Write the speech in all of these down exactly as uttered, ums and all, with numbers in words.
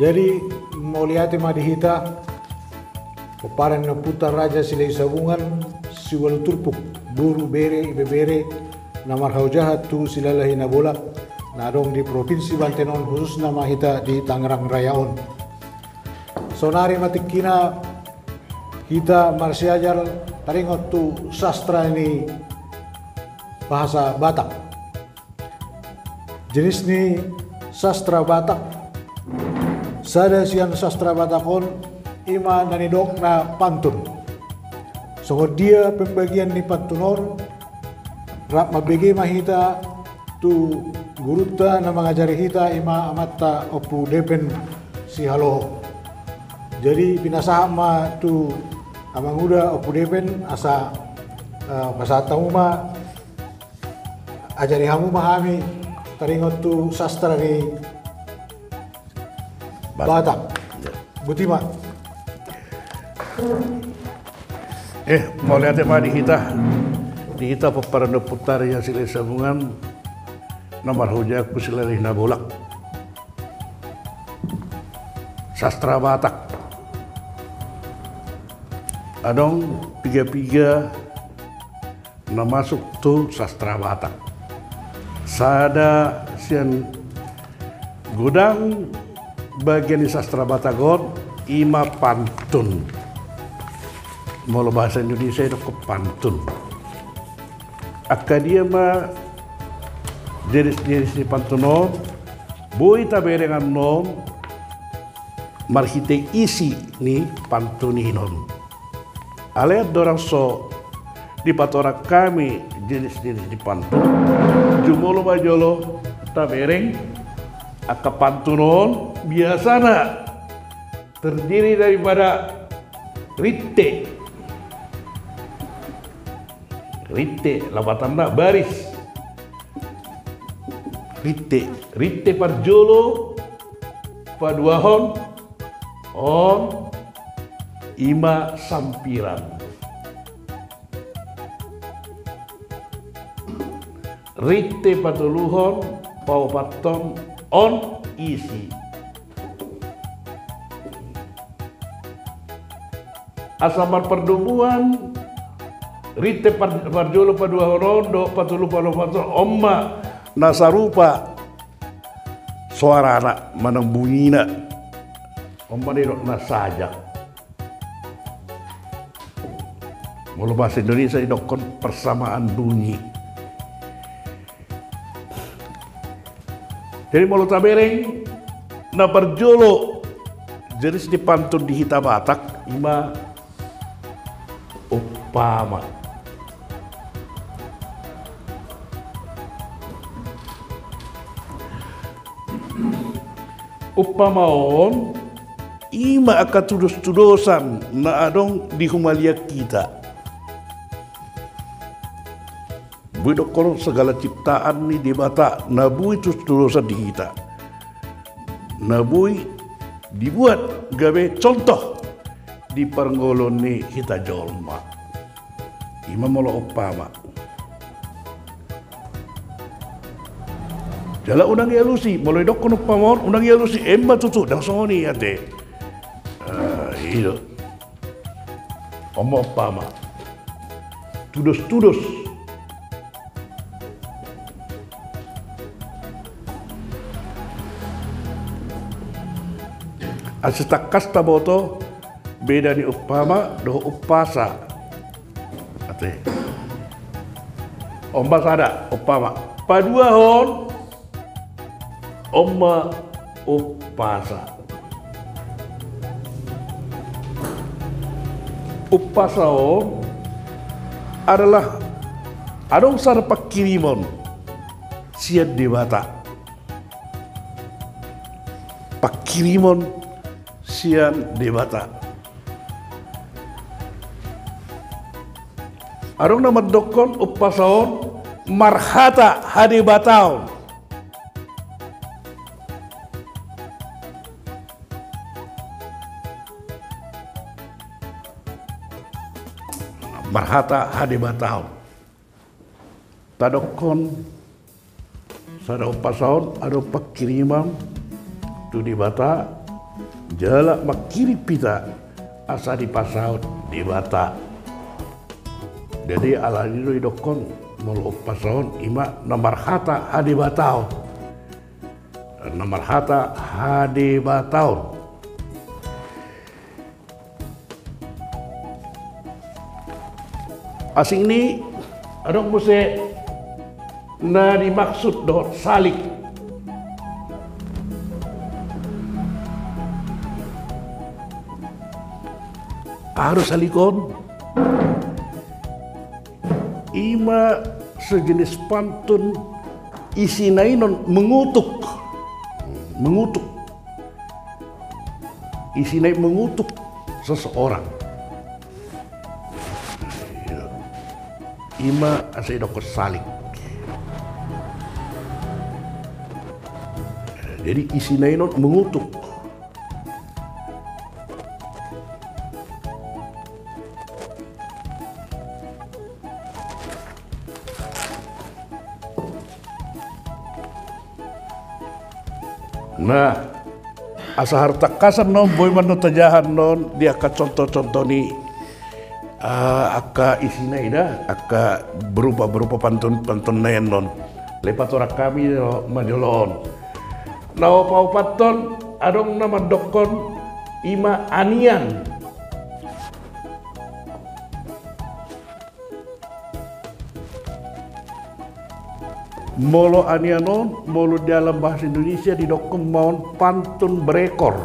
Jadi, mauliate ma di hita, pomparan ni Ompunta Raja Silahi Sabungan, siualu turpuk, boru, bere, ibebere, na marhaojahan tu Silalahi Nabolak, na adong di Provinsi Banten on, khususna ma hita di Tangerang Raya on. Saonari ma tingkina hita marsiajar taringot tu sastra ni bahasa Batak. Jenis ni sastra Batak. Sada sian sastra Batak on, ima na nidokna pantun. Songon dia pembagian ni pantun on, rap mambege ma hita tu gurunta na mangajari hita, ima amanta Ompu Depen Sihaloho. Jadi, pinasahat ma tu amanguda Ompu Depen, asa, eh, pasahat hamu ma, ajari hamu ma hami taringot tu sastra ni Batak. Batak. Ya. Botima. Eh, mauliate ma di hita, di hita pomparan ni Ompunta Raja Silahi Sabungan, na marhaojahan tu Silalahi Nabolak. Sastra Batak. Adong piga-piga na masuk tu sastra Batak. Sada sian godang bagian ni sastra Batak on, ima pantun. Molo bahasa Indonesia i do pantun. Angka dia ma jenis-jenis ni pantun on, boi tabereng annon marhite isi ni pantun i non. Alai andorang so dipatorang hami jenis-jenis ni pantun, jumolo ma jolo tabereng angka pantun on. Biasana terdiri daripada rinte. Rinte, lapatanna baris. Rinte, rinte parjolo, paduahon, on, ima sampiran. Rinte patoluhon, paopathon, on, isi. Asa marpardomuan, rinte par-, parjolo paduahon on dohot patolu paopathon on, on ma na sarupa soarana manang bungina. On ma na nidok na sajak. Molo bahasa Indonesia didokkon persamaan bunyi. Jadi molo tabereng, na parjolo jenis ni pantun di hita Batak, ima umpama. Umpama on, ima angka tudos-tudosan na adong di humaliang hita. Boi dokkon segala ciptaan ni Debata na boi tudos-tudosan di hita, na boi dibuat gabe contoh di parngoluon ni hita jolma. Ima molo umpama. Jala unang ialusi, molo didokkon umpama on, unang ialusi, emma tutu, ndang songon i ate. Ah, i do. On ma umpama. Tudos-tudos. Asa tangkas taboto beda ni umpama dohot umpasa. Ate. On ma sada, umpama. Paduahon, on ma umpasa. Umpasa on adalah adong sada pangkirimon sian Debata. Pangkirimon sian Debata. Adong na mandokkon umpasa on marhata hadebataon. Marhata hadebataon. Tadokkon sada umpasa on adong pangkirimon tu Debata, Jala manghirim hita asa dipasaut Debata. Jadi alani do didokkon molo umpasa on ima na marhata hadebataon. Na marhata hadebataon. Asing ni adong muse na dimaksud dohot salik. Aha do salik on? Ima sejenis pantun isina i non mengutuk. Mengutuk. Isina i mengutuk seseorang. Ima asa didokkon salik. Jadi isina i non mengutuk. Nah, asa haru tangkasan non boi ma non tajaha non di angka contoh-contoh ni ah, angka isina i da, angka berupa-berupa pantun-pantun na i annon. Lepat orang kami ma jolo on. Na paopathon adong na mandokkon ima anian. Molo anian on, molo dalam bahasa Indonesia didokkon ma on pantun berekor.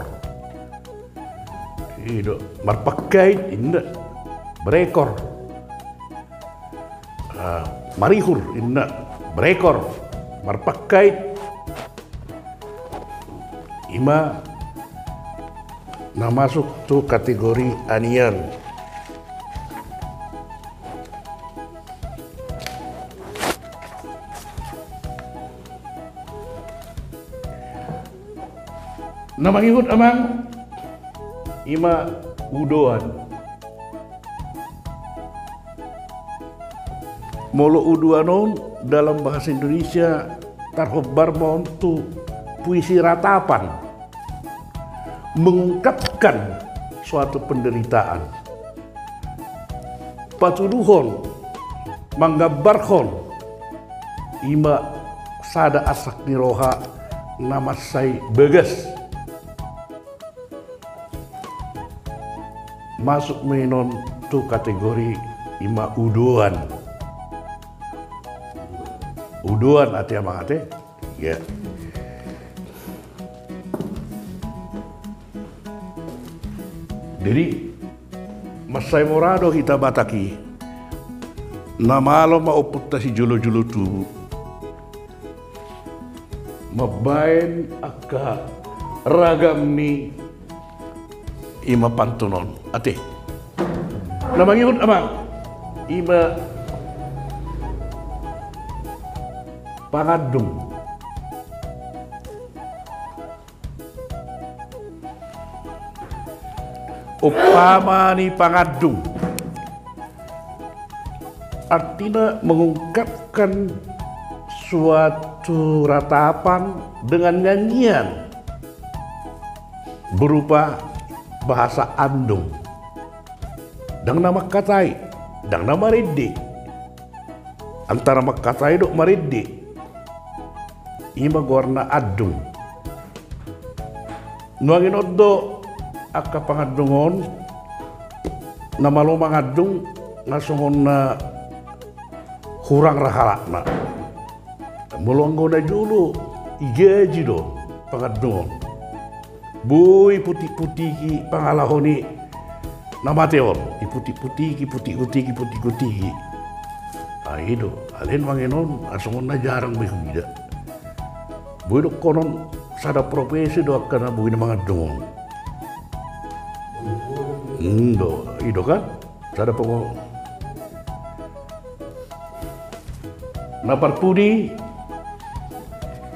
I do, marpangkait inna, berekor. Ah, marihur inna, berekor. Marpangkait. Ima na masuk tu kategori anian. Na mangihut amang ima udoan. Molo udoan on dalam bahasa Indonesia tarhombar ma on tu puisi ratapan, mengungkapkan suatu penderitaan. Patuduhon, manggambarhon ima sada arsak ni roha na mansai bagas. Masuk ma i non tu kategori ima udoan. Udoan ate amang ate. Ya. Jadi mansai mora do hita Batak i. Na malo ma ompunta sijolo-jolo tubu mambaen angka ragam ni ima pantun on ate. Na mangihut amang ima pangandung. Umpama ni pangandung artina mengungkapkan suatu ratapan dengan nyanyian berupa bahasa andung. Ndang na mangkatai, ndang na marende. Antara mangkatai dohot marende. Ima goarna andung. Nuaeng on do angka pangandung on na malo mangandung na songon na hurang ra halakna. Molo anggo na jolo igaji do pangandung on. Boi iputik-putiki pangalaho ni na mate on, iputik-putiki, putik-putiki, putik-putiki. Ai do, alai nuaeng on asa songon na jarang be huida. Boi dohonon sada profesi do angka na boi na mangandung on. Hm, do, i do kan? Sada pokok. Na parpudi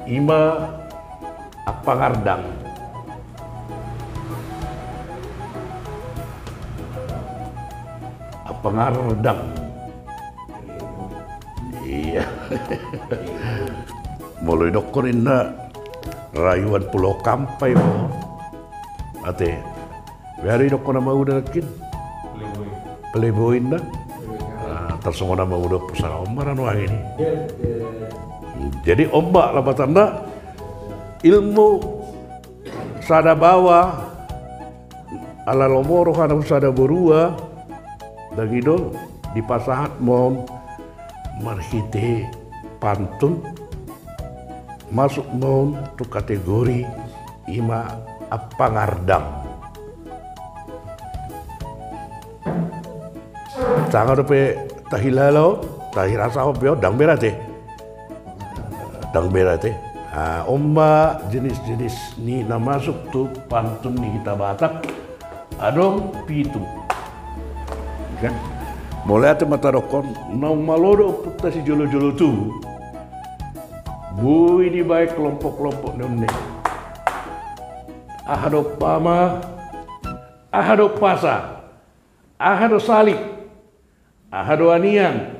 ima ampangardang. Ampangardang. Iya. Molo didokkon inna rayuan Pulau Kampai ma on. Ate. Boi do didokkon na mauda nangkin? Playboy. Playboy na. Ah, tarsongon na mauda pusaka on ma ra nuaeng i. Jadi on ma lapatanna, ilmu sada baoa, ala lomo rohana tu sada borua, ndang i do dipasahat ma on marhite pantun, masuk ma on tu kategori i ma ampangardang. Sanga dope tahilala on, tahirasahon pe on, ndang be ra ate. Ndang be ra ate. Ah, on ma jenis-jenis ni na masuk tu pantun ni hita Batak. Adong pitu. Kan? Molo ate ma tadokkon, naung malo do ompunta sijolo-jolo tubu. Boi dibaen kelompok-kelompok ni on. Aha do umpama, aha do umpasa, aha do salik, aha do anian,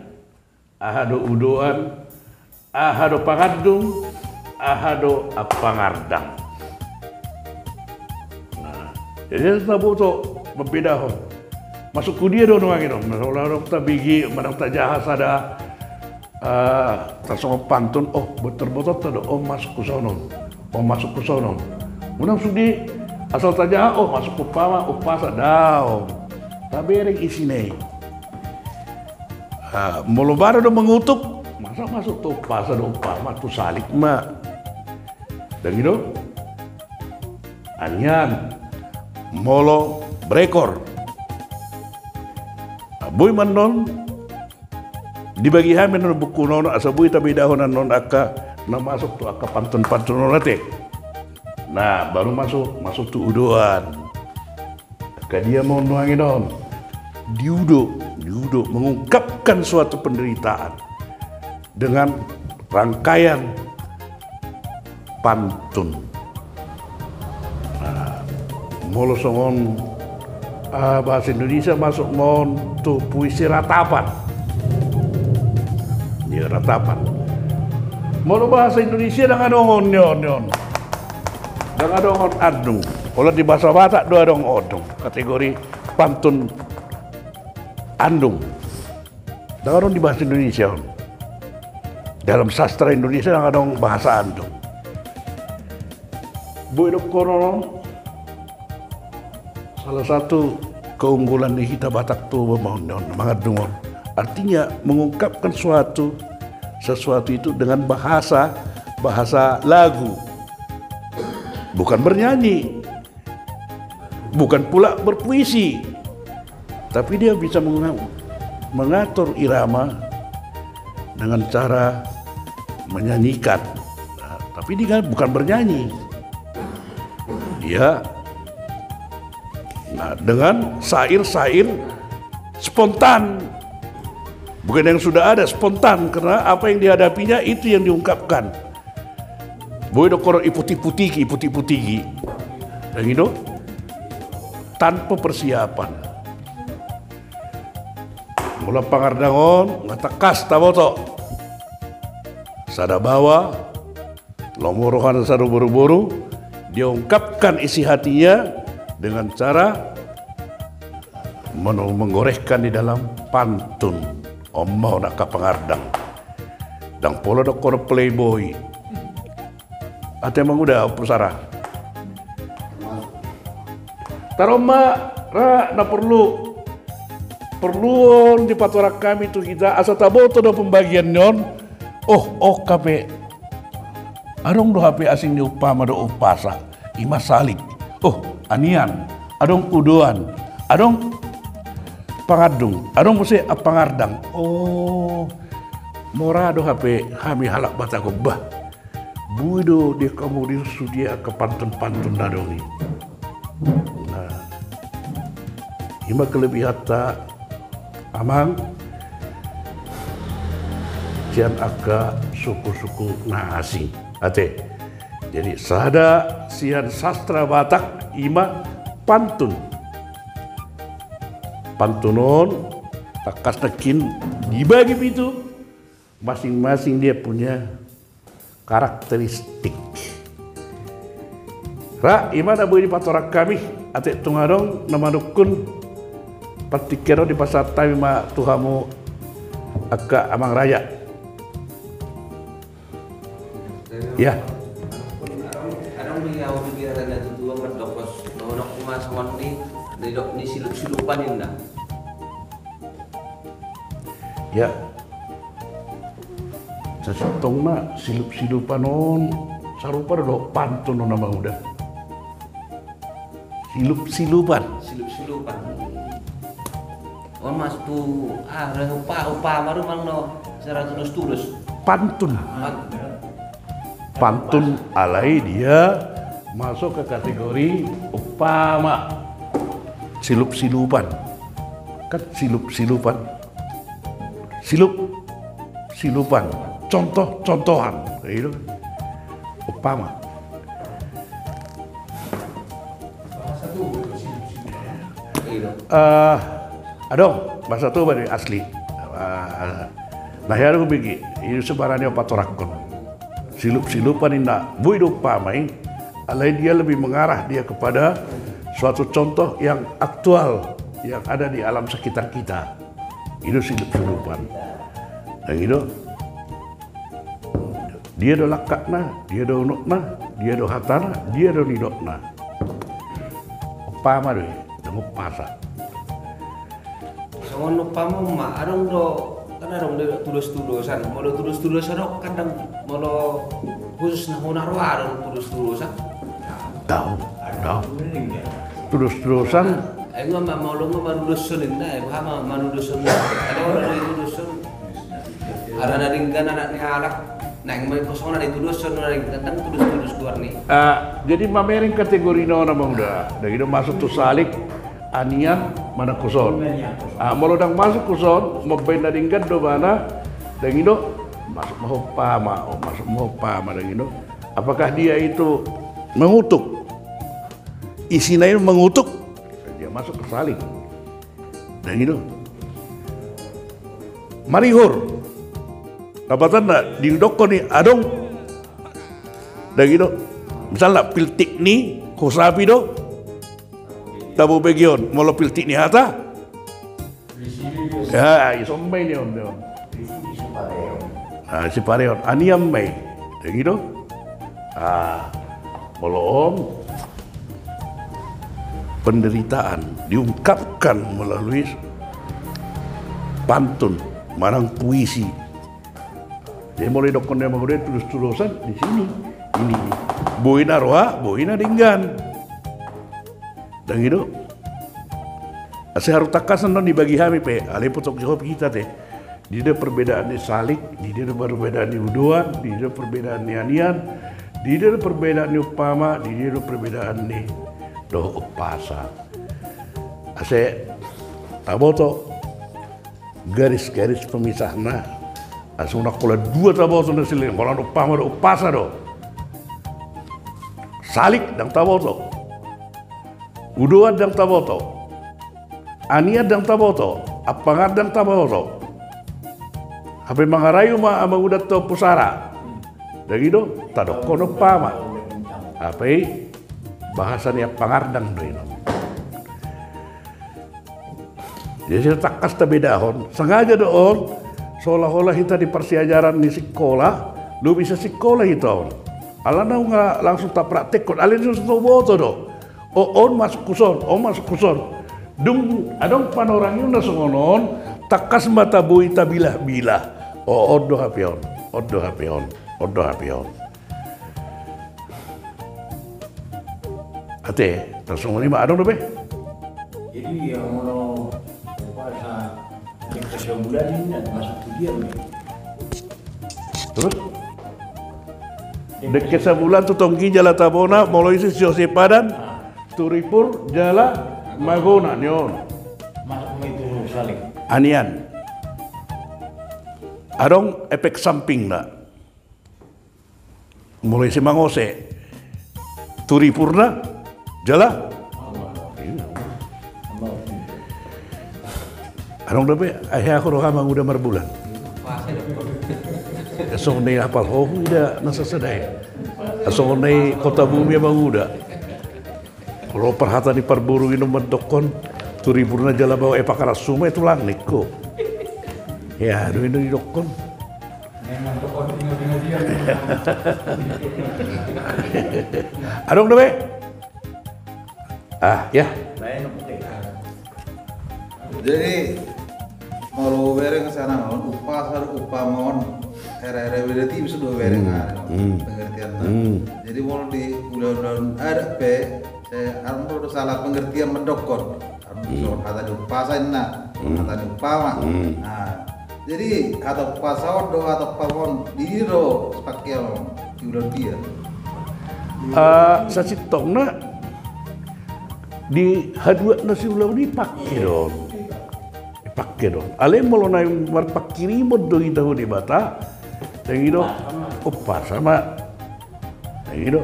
aha do udoan, aha do pangandung, aha do ampangardang. Nah, jadi taboto mambedahon. Masuk tu dia do nuaeng i do? Molo adong tabege manang tajaha sada, eh, tarsongon pantun, oh, botor-botorta do, oh, masuk tu sonon, oh, masuk tu sonon. Unang sude asal tajaha, oh, masuk umpama, umpasa, daong. Tabereng isina i. Ah, molo baru do mengutuk, masa masuk tu umpasa do umpama, tu salik ma. Ndang i do? Anian, molo berekor. Ah, boi ma annon, dibagi hami annon buku on, asa boi tabedahon annon angka na masuk tu angka pantun-pantun on ate. Nah, baru masuk, masuk tu udoan. Angka dia ma on nuaeng i do? Diudo, diudo, mengungkapkan suatu penderitaan dengan rangkaian pantun. Nah, molo songon, ah, bahasa Indonesia masuk ma on tu puisi ratapan. Iya, ratapan. Molo bahasa Indonesia ndang adong on, ni on, ni on. Ndang adong on andung. Olo di bahasa Batak do adong andung. Kategori pantun andung. Ndang adong di bahasa Indonesia on. Dalam sastra Indonesia ndang adong bahasa andung. Boi dohonon on, salah satu keunggulan ni hita Batak Toba ma on, on, mangandung on. Artinya mengungkapkan suatu, sesuatu itu dengan bahasa, bahasa lagu. Bukan bernyanyi, bukan pula berpuisi, tapi dia bisa menga-, mengatur irama dengan cara menyanyikan. Nah, tapi dia kan bukan bernyanyi. Dia, nah, dengan syair-syair spontan. Bukan yang sudah ada, spontan. Karena apa yang dihadapinya, itu yang diungkapkan. Boi dohonon iput-iputigi, iput-iputigi. Yang itu tanpa persiapan. Molo pangardang on, nga tangkas taboto. Sada baoa, lomo rohana sada boru-boru, dia ungkapkan isi hatinya dengan cara men-, menggoreskan di dalam pantun. On ma on angka pangardang. Ndang pola dohonon playboy. Ate manguda, Ompu Sara. Taruhon ma ra na porlu. Porlu on dipatorang hami tu hita, asa taboto do pembagian ni on. Oh, oh, hape. Adong do hape asing ni umpama dohot umpasa. I ma salik. Oh, anian. Adong udoan. Adong pangandung. Adong muse ampangardang. Oh. Mora do hape hami halak Batak on, bah. Boi do diakomodir sude angka pantun-pantun na adong i. Nah, i ma kelebihanta, Amang, sian angka suku-suku na asing. Ate. Jadi, sada sian sastra Batak i ma pantun. Pantun on, tangkas nangkin dibagi pitu, masing-masing dia punya karakteristik. Ra, i ma na boi dipatorang hami, atik tung adong na manungkun, partingkian on dipasahat hami ma tu hamu angka amang raja. Ya. Adong, adong di au di biara na tutu mandokos, na unok ma songon ni, ni dok ni silup-silupan inna. Ya. Sasintongna silup-silupan on sarupa do dohot pantun on, amang uda. Silup-silupan. Silup-silupan. On masuk tu, ah, upa-, upama do mang no, secara tulus-tulus. Pantun. Pantun. Pantun alai dia masuk ke kategori upama. Silup-silupan. Kan silup-silupan. Silup, silupan. Contoh, contohan. Gitu. Upama. Eh, adong, bahasa Toba ni asli. Eh, na hea do hubege, i do sebenarna patorangkon. Silup-silupan inna, boi do upama i, alai dia lebih mengarah dia kepada suatu contoh yang aktual, yang ada di alam sekitar kita. I do silup-silupan. Nah, i do. Dia do langkatna, dia do unokna, dia do hatana, dia do nidokna. Upama do i, dang umpasa. Songon umpama ma, adong do, kan adong do tudos-tudosan. Molo tudos-tudosan do, kadang molo khusus na hona roha adong tudos-tudosan. Dao, dao. Tudos-tudosan. Ai nga ma, molo nga manudoshon inna, ai boha ma manudoshon. Adong do i tudoshon. Ala na denggan anak ni halak, naeng ma i kosong na ditudoshon, na denggan, dang tudos-tudos goar ni. Ah, jadi mamereng kategorina on, amang uda. Dang i do masuk tu salik, anian, manang kosong. Ah, molo dang masuk kosong, mambaen na denggan do ibana, dang i do masuk ma umpama, oh, masuk ma umpama, dang i do. Apakah dia itu mengutuk? Isina i mengutuk, dia masuk ke salik. Dang i do. Marihur. Lapatanna, didokkon i adong. Dang i do. Misalna, piltik ni hosapi do tabo begeon. Molo piltik ni hata. Ya, i somba i ni on, on. Ah, sipareon. Anian ma i. Dang i do. Ah, molo on penderitaan diungkapkan melalui pantun, manang puisi. Jadi molo didokkon dia mangudai tudos-tudosan di sini. Ini. Boi na roha, boi na denggan. Dang i do. Asa harus tangkas annon dibagi hami pe, alai putok Jahob hita te. Di dia perbedaan ni salik, di dia perbedaan ni udoan, di dia perbedaan ni anian, di dia perbedaan ni umpama, di dia perbedaan ni dohot umpasa. Asa taboto garis-garis pemisahna. Asa unang holan dua taboto na sileng, holan umpama do, umpasa do. Salik dang taboto. Udoan dang taboto. Anian dang taboto, ampangar dang taboto. Hape mangarayu ma amang uda tu pusara. Dang i do, tadokkon umpama. Hape bahasa ni ampangar dang do i non. Jadi tangkas tabedahon, sengaja do on, seolah-olah hita di parsiajaran ni sikola, lobi sasikola hita on. Alana nga langsung tapraktekkon, alai so taboto do. O, on masuk tu son, on masuk tu son. Dung adong panorang i na songon on, tangkas ma taboi tabilah-bilah. O, on do hape on, on do hape on, on do hape on. Ate, na songon i ma adong dope? Jadi, ya, molo umpasa dengke sabulan i na masuk tu dia, me. Terus? Dengke sabulan tu tonggi jala tabona, molo ise siose padan, ah, tu ripur jala magona, ni on. Masuk ma i tu salik. Anian. Adong efek sampingna. Molo ise mangose tu ripurna jala. Adong dope, ai hea ho roha amang uda marbulan. Songon na i apal ho hu ida na sasada i. Songon na i kota bumi amang uda. Molo parhata ni parboru i do mandokkon, tu ribur na jala baoa e pakaras suma i tulang ningku. Ia do i do didokkon. Adong do be? Ah, ya. Jadi molo bereng sana on, umpasa do umpama on, era-era beda tipis do bereng. Hmm. Pengertian. Hmm. Jadi molo di ulaon-ulaon adat pe, saya armur do salah pengertian mandokkon. Armur so hata ni umpasa inna, hata ni umpama. Hmm. Nah, jadi hata umpasa on do hata umpama on, di do pakke on, di ulaon dia. Ah, sasintongna di haduan na siulaon i pakke do on. Pakke do on. Alai molo na marpangkirimon do hita tu Debata, yang i do umpasa ma. Yang i do.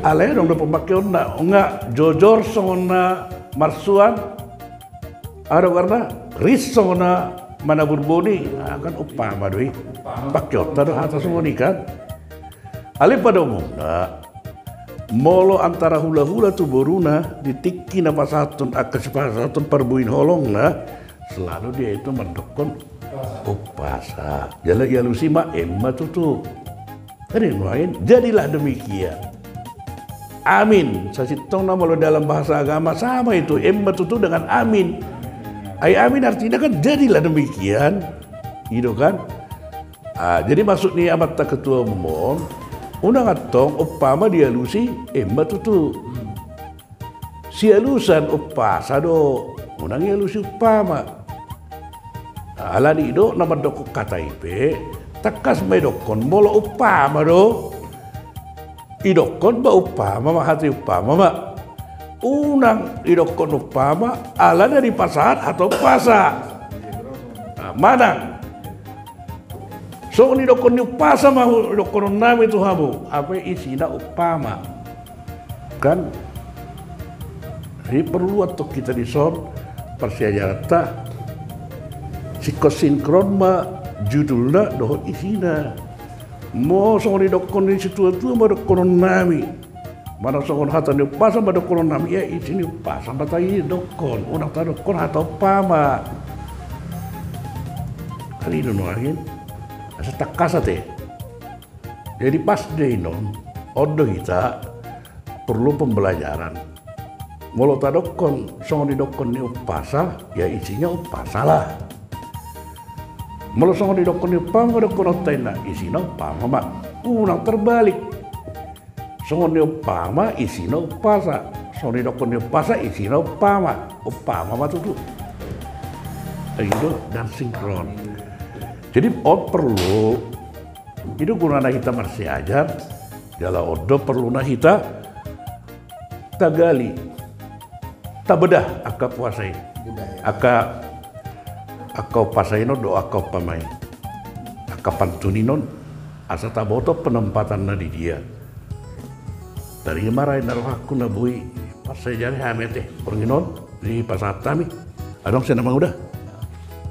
Alai adong do pamakkeonna, nga jojor songon na marsuan, adong goarna ris songon na manabur boni, ah, kan umpama do i. Pakkeonta do hata songon i kan. Alai pada umumna, molo antara hulahula tu boruna, di tingki na pasahathon angka sipasahathon parbue ni holongna, selalu dia itu mandokkon umpasa. Jala dialusi ma, emma tutu. Kan i nuaeng, jadilah demikian. Amin. Sasintongna molo dalam bahasa agama sama itu, emma tutu dengan amin. Ai amin artina kan jadilah demikian. I do kan? Ah, jadi maksud ni amanta ketua umum on, unang antong umpama dialusi emma tutu. Sialusan umpasa do, unang ialusi umpama. Alani i do na mandokkon hata i pe, tangkas ma idokkon molo umpama do. Idokkon ma umpama ma hata i umpama ma. Unang idokkon umpama ala na dipasahat hata umpasa. Nah, manang songon idokkon ni umpasa ma hu-, idokkononnami tu hamu, hape isina umpama. Kan? Jadi perlu antong hita dison parsiajaranta sinkron-sinkron ma judulna dohot isina. Molo songon idokkon ni situatua ma dokkononnami, manang songon hata ni umpasa ma dokkononnami, ia isi ni umpasa ma taidokkon, unang tadokkon hata umpama. Kan i do nuaeng, asa tangkas ate. Jadi pas do i non, on do hita perlu pembelajaran. Molo tadokkon songon idokkon ni umpasa, ia isina umpasa lah. Molo songon idokkon ni umpama dokkononta inna, isina umpama ma. Unang terbalik. Songon ni umpama isina umpasa, songon idokkon ni umpasa isina umpama. Umpama ma tutu. Ai i do dan sinkron. Jadi on perlu. I do gunana hita marsiajar, jala on do perluna hita tagali, tabedah angka umpasa i. Budaya. Angka, angka umpasa i non dohot angka umpama i. Angka pantun i non, asa taboto penempatanna di dia. Taringot ma raina rohangku na boi parsiajari hami ate, borngin on, dipasahat hami. Adong sian amang uda.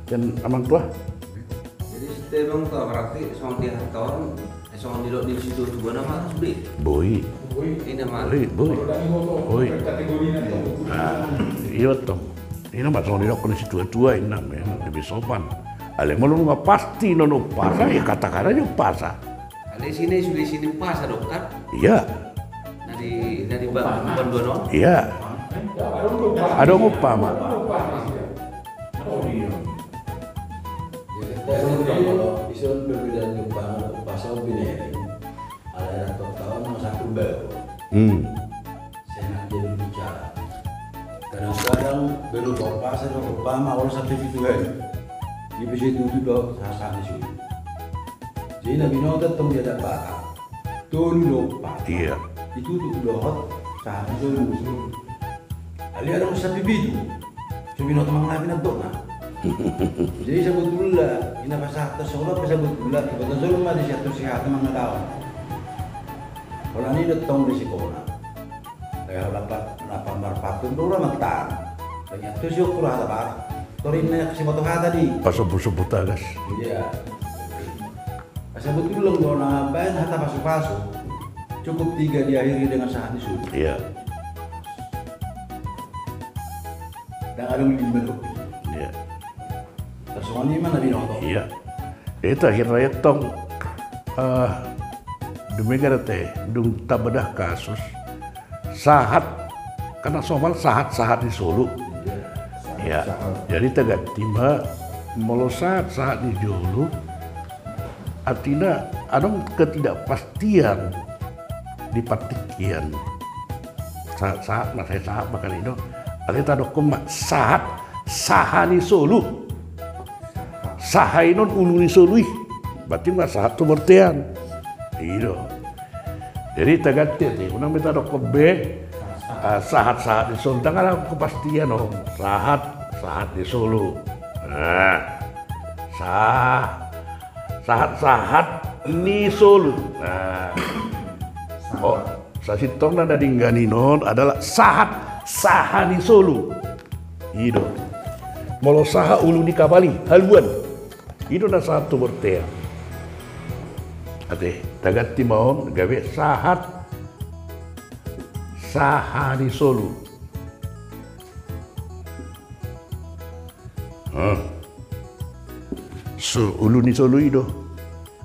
Sian amang tua. Jadi setiap amang tua berarti songon di hata on, eh, songon didok ni situatua nama sude. Boi. Boi. Ina ma. Boi, boi. Boi. Nah, i do tong. Ina ma songon didok ni situatua inna, memang lebih sopan. Alai molo nunga pasti non umpasa, ia katakan aja umpasa. Alai isina i sude isi ni umpasa do kan? Ia. Na di, na di ba-, panduan on? Ia. Adong umpama. Jadi, ison do, ison do bedana umpama, umpasa on binere. Alai na total ma satu baru. Hmm. Senang jadi bicara. Kadang-kadang belum umpasa do umpama olo sampe pitu hali. Dia bisa tutup do sahat-sahat ni sude. Jadi na binoto tong dia dapat tolu do umpasa. Iya. Ditutup dohot sahat ni solu. Alai adong sampe pitu. So binoto manang na pinandokna. Jadi sabotulna, ina pasahat songon pe sabotulna, iboto jolma di sian tu si hata manang na daon. Holan i do tong di sikona. Kaya lapat, lapat marpatun do ura mantan. Banyak tu si ukur hata bar. Torin na siboto hata di. Pasobu-sobu tagas. Iya. Asa betul do na mambaen hata pasu-pasu. Cukup tiga diakhiri dengan sahat ni solu. Iya. Ndang adong lima dope. Iya. Songon i ma na binoto. Iya. Jadi terakhir na i tong, eh, dung i kan ate, dung tabedah kasus sahat, kan na somal sahat-sahat ni solu. Iya. Jadi taganti ma, molo sahat-sahat ni solu, artina adong ketidakpastian di partingkian. Sahat-sahat, na sai sahat ma kan i do. Alai tadokkon ma sahat, saha ni solu. Saha i non ulu ni solu i. Berarti ma sahat tu bortean. I do. Jadi taganti ate, unang be tadokkon be, ah, sahat-sahat ni solu. Ndang adong kepastian on. Sahat, sahat ni solu. Nah. Sa-, sahat-sahat ni solu. Nah. Oh, sasintongna na denggan i non adalah sahat, saha ni solu. I do. Molo saha ulu ni kapal i, haluan. I do na sahat tu bortean. Ate, taganti ma on, gabe sahat, saha ni solu. Hmm. So, ulu ni solu i do.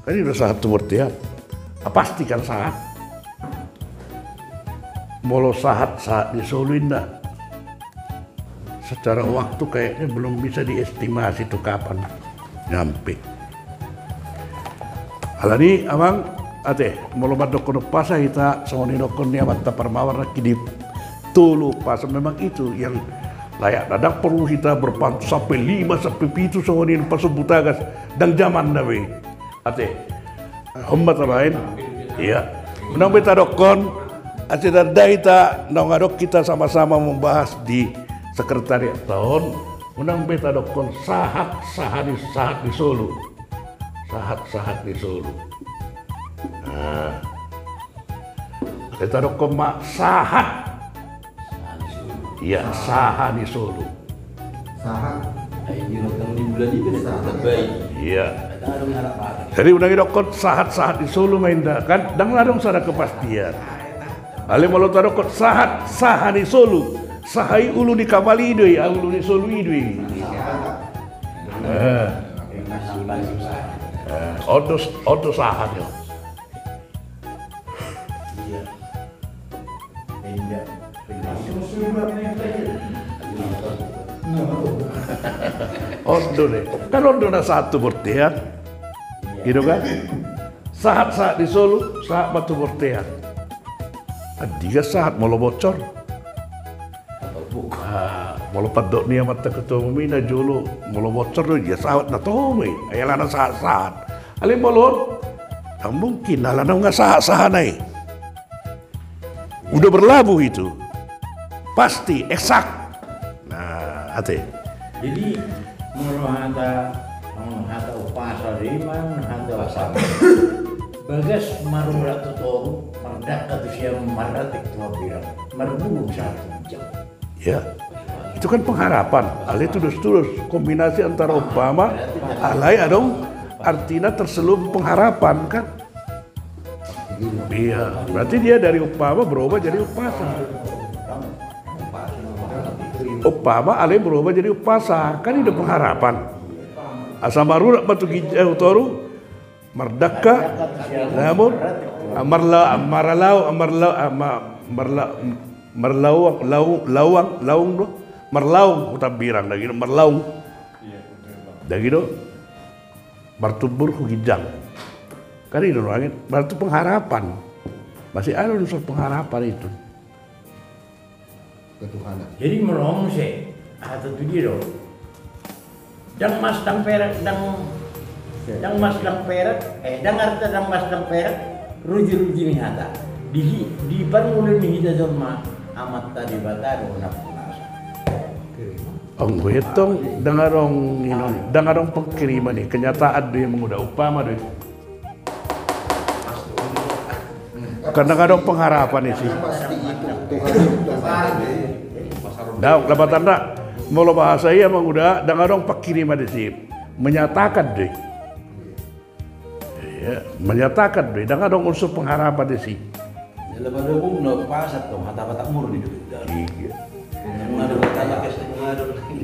Kan i do sahat tu bortean. Ah, pasti kan sahat. Molo sahat, sahat ni solu inna. Secara waktu kayaknya belum bisa diestimasi tu kapan nyampe. Alani amang, ate, molo mandokkon umpasa hita, songon i dokkon ni amanta Parmawar nangkin di tolu umpasa, memang itu yang layak. Ndang porlu hita berpantun sampe lima, sampe pitu, songon i umpasa Ompu Tagas, ndang jamanna be. Ate, on ma tabaen. Iya. Unang be tadokkon, ate, tanda hita, naung adong hita sama-sama membahas di sekretariat ta on, unang be tadokkon sahat, sahat ni, sahat ni solu. Sahat, sahat ni solu. Nah. Ate, tadokkon ma sahat. Iya, saha ni solu. Sahat. Ai, di rotang di bulan i pe sahat. Iya. Jadi unang idokkon sahat, sahat ni solu ma inda. Kan ndang adong sada kepastian. Alai molo tadokkon sahat, saha ni solu. Saha i ulu ni kapal i do i, ah, ulu ni solu i do i. Eh. Eh, on do, on do sahat i. On do dei. Kan on do na sahat tu bortean. Gitu kan? Sahat, sahat ni solu, sahat ma tu bortean. Andigan sahat molo bocor. Ah, molo pandok ni amanta ketua umum i na jolo, molo bocor do, ia sahat na toho ma i. Ai alana sahat-sahat. Alai molo on, ndang mungkin, alana nunga sahat-sahat na i. Udah berlabuh itu. Pasti, eksak. Nah, ate. Jadi, molo hata, molo hata umpasa do i ma, hata umpasa. Bagas marurat tu toru, mardangka tu siamun, marratik tu hambirang, marbulung sahat tu ginjang. Ya. Itu kan pengharapan. Alai tudos-tudos, kombinasi antara umpama, alai adong artina terselubung pengharapan, kan? Iya, berarti dia dari umpama berubah jadi umpasa. Umpama alai berubah jadi umpasa, kan i do pengharapan. Asa marurat ma tu ginjang, eh, toru, mardangka, namun, ah, marla-, marlau-, marla-, ah, ma-, marla-, marlauang, lau-, lauang, laung do, marlaung, huta hambirang, daging do, marlaung. Daging do, martumbur hu ginjang. Kan i do nuaeng, berarti pengharapan. Masih ada unsur pengharapan itu. Ketuhanan. Jadi molo on muse, hata tu dia do. Ndang mas, ndang perak, ndang, ndang mas, ndang perak, eh, ndang arta, ndang mas, ndang perak, ruji-ruji ni hata. Di hi-, di parngoluon ni hita jolma, Amanta Debata do na punasa. Anggo i tong, ndang adong, ino, ndang adong pengkiriman i, kenyataan do i, mangula umpama do i. Kan ndang adong pengharapan disi. Daong, lapatanna. Molo bahasa i mangula, ndang adong pengkiriman disi. Menyatakan do i. Iya, menyatakan do i. Ndang adong unsur pengharapan disi. Dalam ada umum no pasat dong, hata-hata murni do. Iya.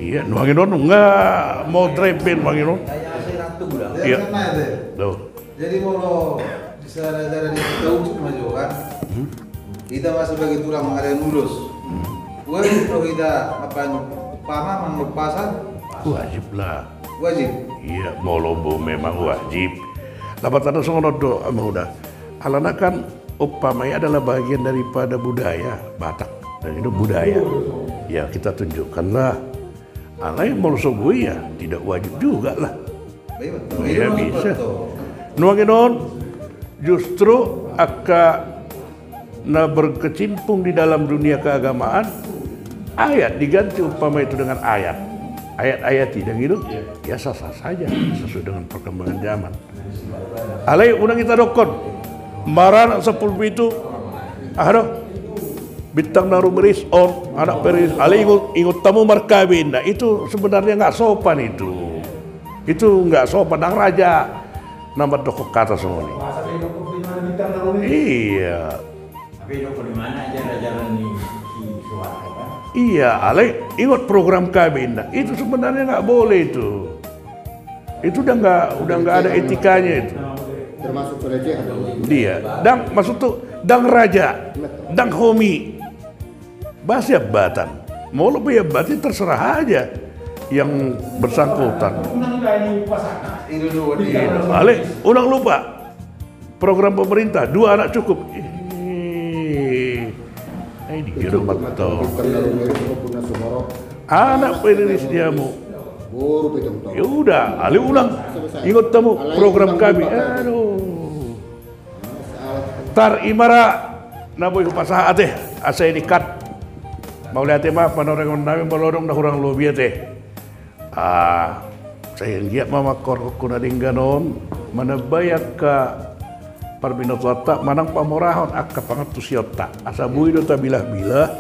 Iya, nuaeng on nunga mau drive ben nuaeng on. Iya. Jadi molo di sana-sana di tahu cuma juga kan. Kita masih bagi tulang mengenai lulus. Wajib do hita apa, pama mangupasan? Wajib lah. Wajib. Iya, molo bo memang wajib. Lapatanna songon on do, Amang Uda. Alana kan umpama i adalah bagian daripada budaya Batak. Dan itu budaya. Ya, kita tunjukkanlah. Alai molo so boi ya tidak wajib juga lah. Ya, bisa. Nuaeng on justru angka na berkecimpung di dalam dunia keagamaan, ayat diganti umpama itu dengan ayat. Ayat-ayat tidak gitu. Ya, sah-sah saja sesuai dengan perkembangan zaman. Alai unang hita dokkon maranak sampulu pitu, aha do, bintang na rumiris on, anak periris, alai ingot, ingot hamu markabe inna, itu sebenarnya nggak sopan itu. Itu nggak sopan, ndang raja na mandokkon hata songon i. Iya. Tapi dok, di mana aja raja ni si Soeharto kan? Iya, alai ingot program kabe inna. Itu sebenarnya nggak boleh itu. Itu udah nggak, udah nggak ada etikanya itu. Termasuk pelecehan. Iya, ndang, maksud tu ndang raja, ndang homi. Bah, siap batan. Molo pe iambati terserah aja yang bersangkutan. Iya, alai unang lupa. Program pemerintah, dua anak cukup. Eh, ini gero matto. Anak periris di hamu. Ya udah, alai unang. Ingot hamu program kabe. Aduh. Tar i ma ra na boi hupasahat ate, asa i dikat. Mauliate ma panorengon nami molo adong na hurang lobi ate. Ah, sai anggiat ma mangkorhon na denggan on manambai angka parbinotoanta manang pamorahon angka pangantusionta. Asa boi do tabilah-bilah,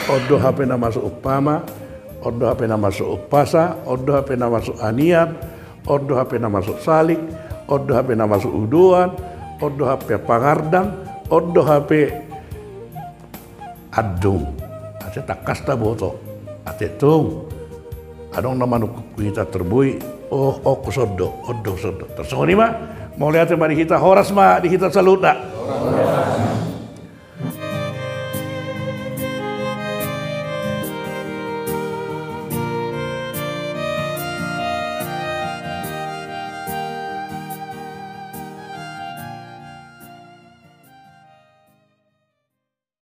on do hape na masuk umpama, on do hape na masuk umpasa, on do hape na masuk anian, on do hape na masuk salik, on do hape na masuk udoan, on do hape pangardang, on do hape andung. Ate tangkas taboto. Ate tung. Adong na manungkun hita torboi. Oh, oh, songon do, on do songon do. Tarsongon i ma, mauliate ma di hita, horas ma di hita saluhutna.